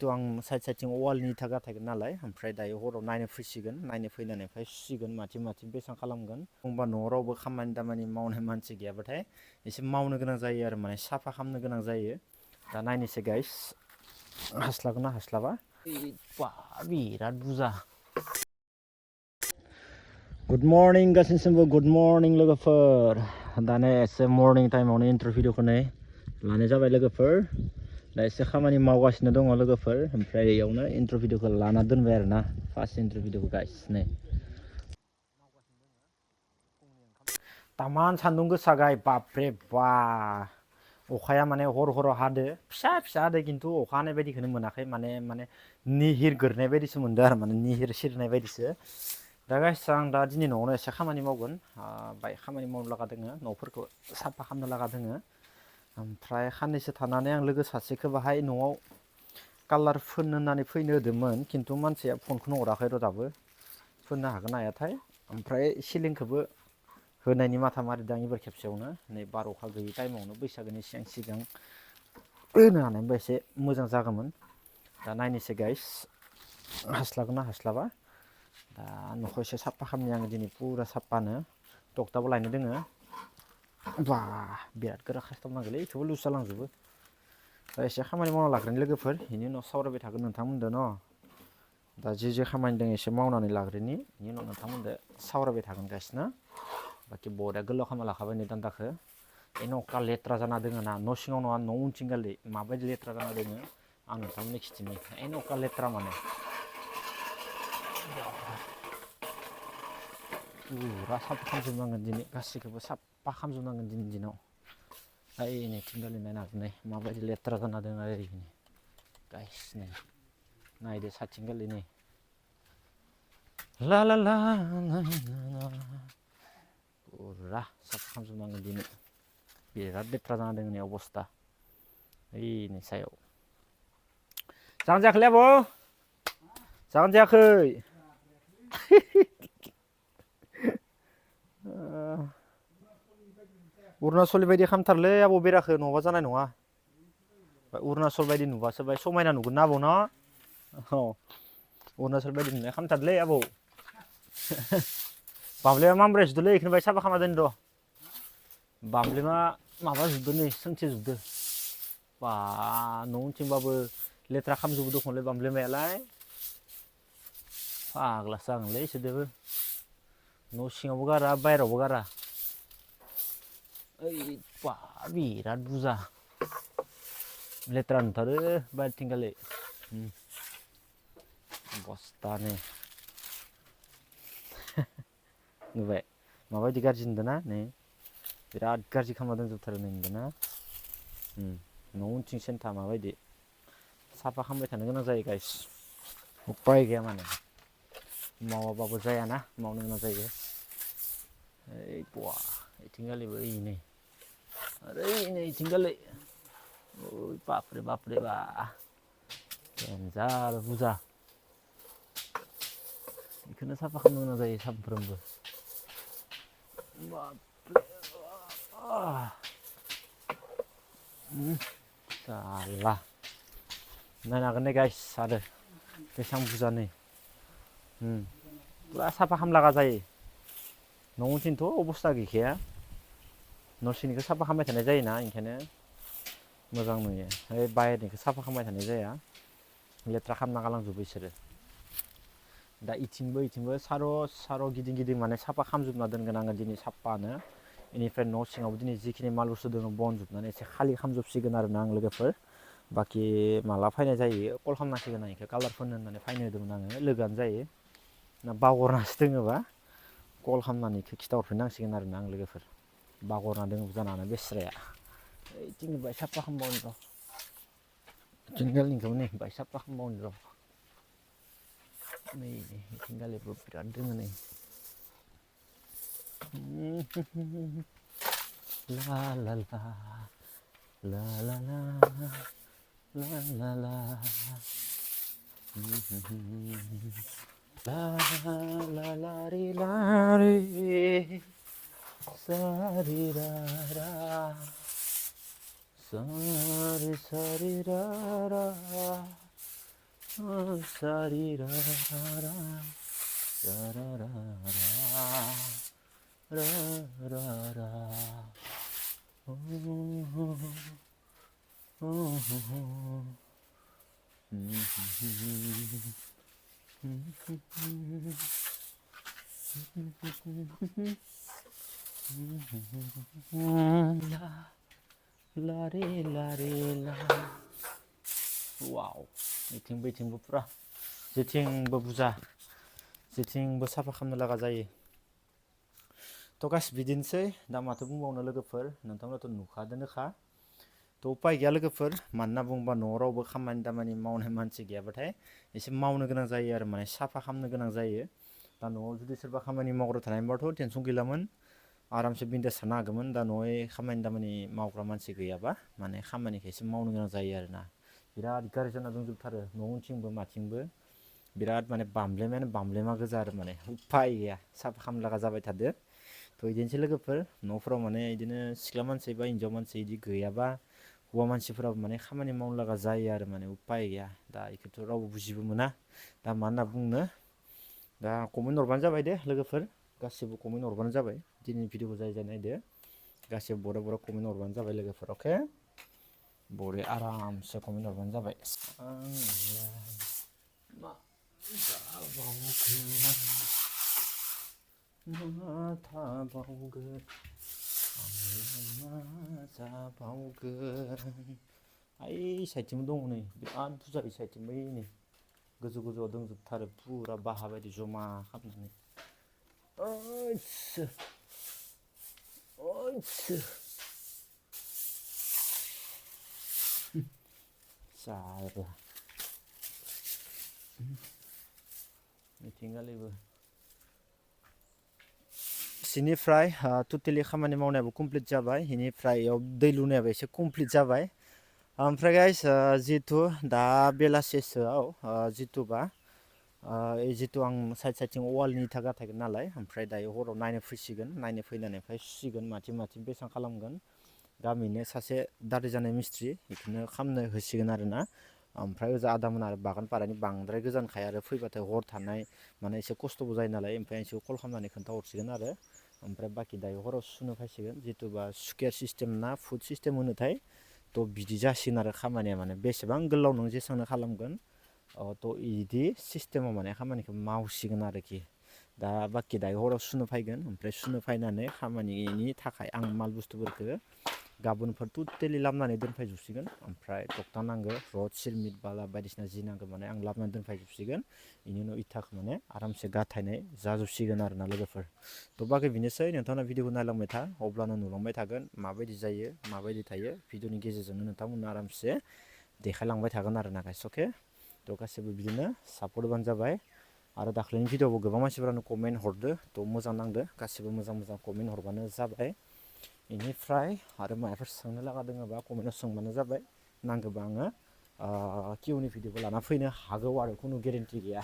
थ' आं साइड-साइडथिं वालनि इथा गाथायगोन नालाय ओमफ्राय दायो हराव नायनो फैसिगोन नायनो फैनानै ओमफ्राय सुसिगोन माथिं बेसां खालामगोन बुंबा न'आव रावबो खामानि दामानि मावनाय मानसि गैयाबाथाय एसे मावनो गोनां जायो आरो माने साफा खालामनो गोनां जायो दा नायनोसै गाइस हास्लाबगोन ना हास्लाबा बा बिराद बुरजा गुड मर्निं गासैनिसिमबो गुड मर्निं लोगोफोर दानो एसे मर्निं टाइमावनो इन्ट्र भिडिअखौ लानाय जाबाय लोगोफोर दा एसे खामानि मावगासिनो दङ लोगोफोर ओमफ्राय इयावनो इन्ट्र भिडिअखौ लाना दोनबाय आरो ना फार्स्ट इन्ट्र भिडिअखौ गाइस नै तामान सान्दुं गोसा गाय बापरे बा अखाया माने हर हादो फिसा फिसा हादो खिन्थु अखा हानाय बायदिखौनो मोनाखै माने निहिर गोरनाय बायदिसो मोनदों आरो माने निहिर सिरनाय बायदिसो दा गाइस आं दा दिनै न'आवनो एसे खामानि मावगोन बाय खामानि मावनो लागा दोङो न'फोरखौ साफा खालामनो लागा दोङो ओमफ्राय साननैसो थानानै आं लोगो सासेखौ बाहाय न'आव कालार फोननो होननानै फैनो होदोंमोन खिन्थु मानसिया फनखौनो हराखै र' दाबो फोननो हागोन ना हायाथाय ओमफ्राय सिलिंखौबो होनायनि माथा मारिदों एबार खेबसेयावनो नै बार अखा गैयि टाइमावनो बैसागोनि सिगां होनो हानायमोनबा एसे मोजां जागौमोन दा नायनोसै गाइस हास्लाबगोन ना हास्लाबा दा न'खौ एसे साफा खालामनि आङो दिनै फुरा साफानो टक्टाबो लायनो दोङो बा बिराद गोरा खास्थाबनांगौलै थेवबो लुज जालांजोबो दा एसे खामानि मावना लाग्रोनि लोगोफोर बेनि उनाव सावरायबाय थागोन नोंथांमोनदो न' दा जे खामानि दं एसे मावनानै लाग्रोनि बेनि उनाव नोंथांमोनदो सावरायबाय थागोन गाइस ना बाखि बरिया गोलाव खालामना लाखाबाय नै दान्दाखौ एन'खा लेथ्रा जाना दोङो ना न' सिङाव नङा न' उनथिंगालि माबायदि लेथ्रा जाना दोङो आं नोंथांमोननो खिथिनि एन'खा लेथ्रा माने फुरा साफा खालामजोबनांगोन दिनै गासैखौबो साफा खालामजोबनांगोन दिनैनि दिनाव ओइ नैथिंगालि नायनो हागोन नै माबायदि लेथ्रा जाना दङ ओरैनो गाइस नै नायदो साथिंगालि नै ला ला ला फुरा साफा खालामजोबनांगोन दिनै बिराद लेथ्रा जाना दङ नै अबस्था ओइ नै सायाव जागोन जायाखैलै आबौ जागोन जायाखै अरुणाचल बायदि खालामथारलै आबौ बेराखौ नङाबा जानाय नङा अरुणाचल बायदि नुबासो बाय समायना नुगोन ना आबौ न' औ अरुणाचल बायदि नुनाय खालामथारलै आबौ बाब्लाया मामब्राय जोबदोंलै बेखौनो बाय साफा खालामना दोन र' बामब्लेमा माबाजोबदो नै सोंथेजोबदो बा न' उनथिंबाबो लेथ्रा खालामजोबो दखनलै बामब्लेमायालाय फाग्लासो जागोनलै इसोरजोंबो न' सिङावबो गारा बाहेरायावबो गारा ओइ बा बिराद बुरजा लेथ्रा नुथारो बाहेरथिंगालि बस्थानो नुबाय माबायदि गाज्रि नुदों ना नै बिराद गाज्रि खालामना दोनजोबथारो नै नुदों ना न' उनथिं सेन्था माबायदि साफा खालामबाय थानो गोनां जायो गाइस उपाय गैया माने मावाबाबो जायाना मावनो गोनां जायो ओइ बवा इथिंगालिबो ओइ नै आरो ओइ नै इथिंगालै ओइ बापरे बापरे बा देनजार बुरजा बेखौनो साफा खालामनो गोनां जायो सानफ्रोमबो बापरे जारला नायनो हागोन दे गाइस आरो बेसेबां बुरजा नै फुरा साफा खालामनो लागा जायो न' उनथिंथ' अबस्था गैखाया न' सिंनिखौ साफा खालामबाय थानाय जायोना ओंखायनो मोजां नुयो ओइ बाहेरनिखौ साफा खालामबाय थानाय जाया लेथ्रा खालामना गालांजोबो बिसोरो दा इथिंबो सार' गिदिं माने साफा खालामजोबना दोनगोन आङो दिनै साफानो बेनिफ्राय न' सिङावबो दिनै जिखिनि माल बुस्थु दङ बनजोबनानै एसे खालि खालामजोबसिगोन आरोना आं लोगोफोर बाखि माला फैनाय जायो कल खालामनांसिगोन आं बेखौ कालार फोननो होननानै फैनो होदोंमोन आङो लोगोआनो जायो ना बावगारनासो दोङोबा कल खालामनानै खिथाहरफिननांसिगोन आरोना आं लोगोफोर बावगारना दोङोबो जानो हानाय बेस्राया ओइथिं बाय साफा खालामबावनि र' इथिंगालिनिखौबो नै बाय साफा खालामबावनि र' नै इथिंगालिबो बिराद दोङो नै ला ला ला ला ला ला ला ला ला ला ला ला रि ला रि सा रि रा रा सा रि रा रा 사리라라라 라라라라 라라라 라리라리라 와우 이팅बो 이팅बो पुरा जेथिंबो बुजा जेथिंबो साफा खालामनो लागा जायो थ' गासिबो बिदिनोसै दा माथो बुंबावनो लोगोफोर नोंथांमोनाथ' नुखादोनोखा थ' उपाय गैया लोगोफोर मानोना बुंबा न'आव रावबो खामानि दामानि मावनाय मानसि गैयाबाथाय एसे मावनो गोनां जायो आरो माने साफा खालामनो गोनां जायो दा न'आव जुदि सोरबा खामानि मावग्रा थानायमोनबाथ' टेनसन गैलामोन आरामसे बिन्दास थानो हागौमोन दा न'आव खामानि दामानि मावग्रा मानसि गैयाबा माने खामानिखौ एसे मावनो गोनां जायो आरोना बिराद गाज्रि जाना दंजोबथारो न' उनथिंबो माथिंबो बिराद माने बामब्लेमा गोजा आरो माने उपाय गैया साफा खालामनो लागा जाबाय थादो थ' बिदिनोसै लोगोफोर न'फोराव माने बिदिनो सिख्ला मानसि बा हिन्जाव मानसि बिदि गैयाबा हौवा मानसिफोराबो माने खामानि मावनो लागा जायो आरो माने उपाय गैया दा बेखौथ' रावबो बुजिबो मोना दा मा होनना बुंनो दा कमेन्ट हरबानो जाबाय दे लोगोफोर गासिबो कमेन्ट हरबानो जाबाय दिनैनि भिडिअखौ जाय जाय नायदो गासिबो बरा कमेन्ट हरबानो जाबाय लोगोफोर अके बरे आरामसे कमेन्ट हरबानो जाबाय आइ साइडथिंबो दङ नै बिराद बुरजा इ साइडथिंबो नै गोजौ गोजौआव दंजोबथारो फुरा बाहा बायदि जमा खालामनानै ओइसो जारला मिथिंगालैबो सिनिफ्राय टटेलि खामानि मावनायाबो कमप्लिट जाबाय बेनिफ्राय इयाव दै लुनायाबो एसे कमप्लिट जाबाय ओमफ्राय गाइस जितु दा बेलासेसोआव जितुबा जितु आं साइडथिं वालनि इथा गाथायगोन नालाय ओमफ्राय दायो हराव नायनो फैसिगोन नायनो फैनानै ओमफ्राय सुसिगोन माथिं बेसां खालामगोन गामिनो सासे दादै जानाय मिस्ट्रि बेखौनो खालामनो होसिगोन आरोना ओमफ्राय ओजा आदामोना आरो बागानपारानि बांद्राय गोजानखाय आरो फैबाथाय हर थानाय माने एसे खस्थ'बो जायो नालाय ओमफ्राय एसे कल खालामनानै खोन्थाहरसिगोन आरो ओमफ्राय बाखि दायो हराव सुनो फैसिगोन जितुबा स्कुवेर सिस्टेम ना फुट सिस्टेम होनोथाय थ' बिदि जासिगोन आरो खामानिया माने बेसेबां गोलाव नों जेसेबांनो खालामगोन थ' बिदि सिस्टेमाव माने खामानिखौ मावसिगोन आरोखि दा बाखि दायो हराव सुनो फैगोन ओमफ्राय सुनो फैनानै खामानिनि थाखाय आं माल बुस्थुफोरखौ गाबोनफोर टटेलि लाबोनानै दोनफैजोबसिगोन ओमफ्राय तक्ता नांगौ रड सिरमिट बाला बायदिसिना जि नांगौ माने आं लाबोनानै दोनफैजोबसिगोन बेनि उनाव इथाखौ माने आरामसे गाथायनाय जाजोबसिगोन आरोना लोगोफोर थ' बाखि बेनोसै नोंथांमोना भिडिअखौ नायलांबाय था अब्लानो नुलांबाय थागोन माबायदि जायो माबायदि थायो भिडिअनि गेजेरजोंनो नोंथांमोना आरामसे देखायलांबाय थागोन आरोना गाइस अके थ' गासिबो बिदिनो सापर्ट होबानो जाबाय आरो दाख्लैनि भिडिअआवबो गोबां मानसिफोरानो कमेन्ट हरदो थ' मोजां नांदो गासिबो मोजां कमेन्ट हरबानो जाबाय बेनिफ्राय आरो माबाफोर सोंनो लागा दङबा कमेन्टआव सोंबानो जाबाय नांगौबा आङो किउनि भिडिअखौ लाना फैनो हागौ आरो खुनु गेरेन्टि गैया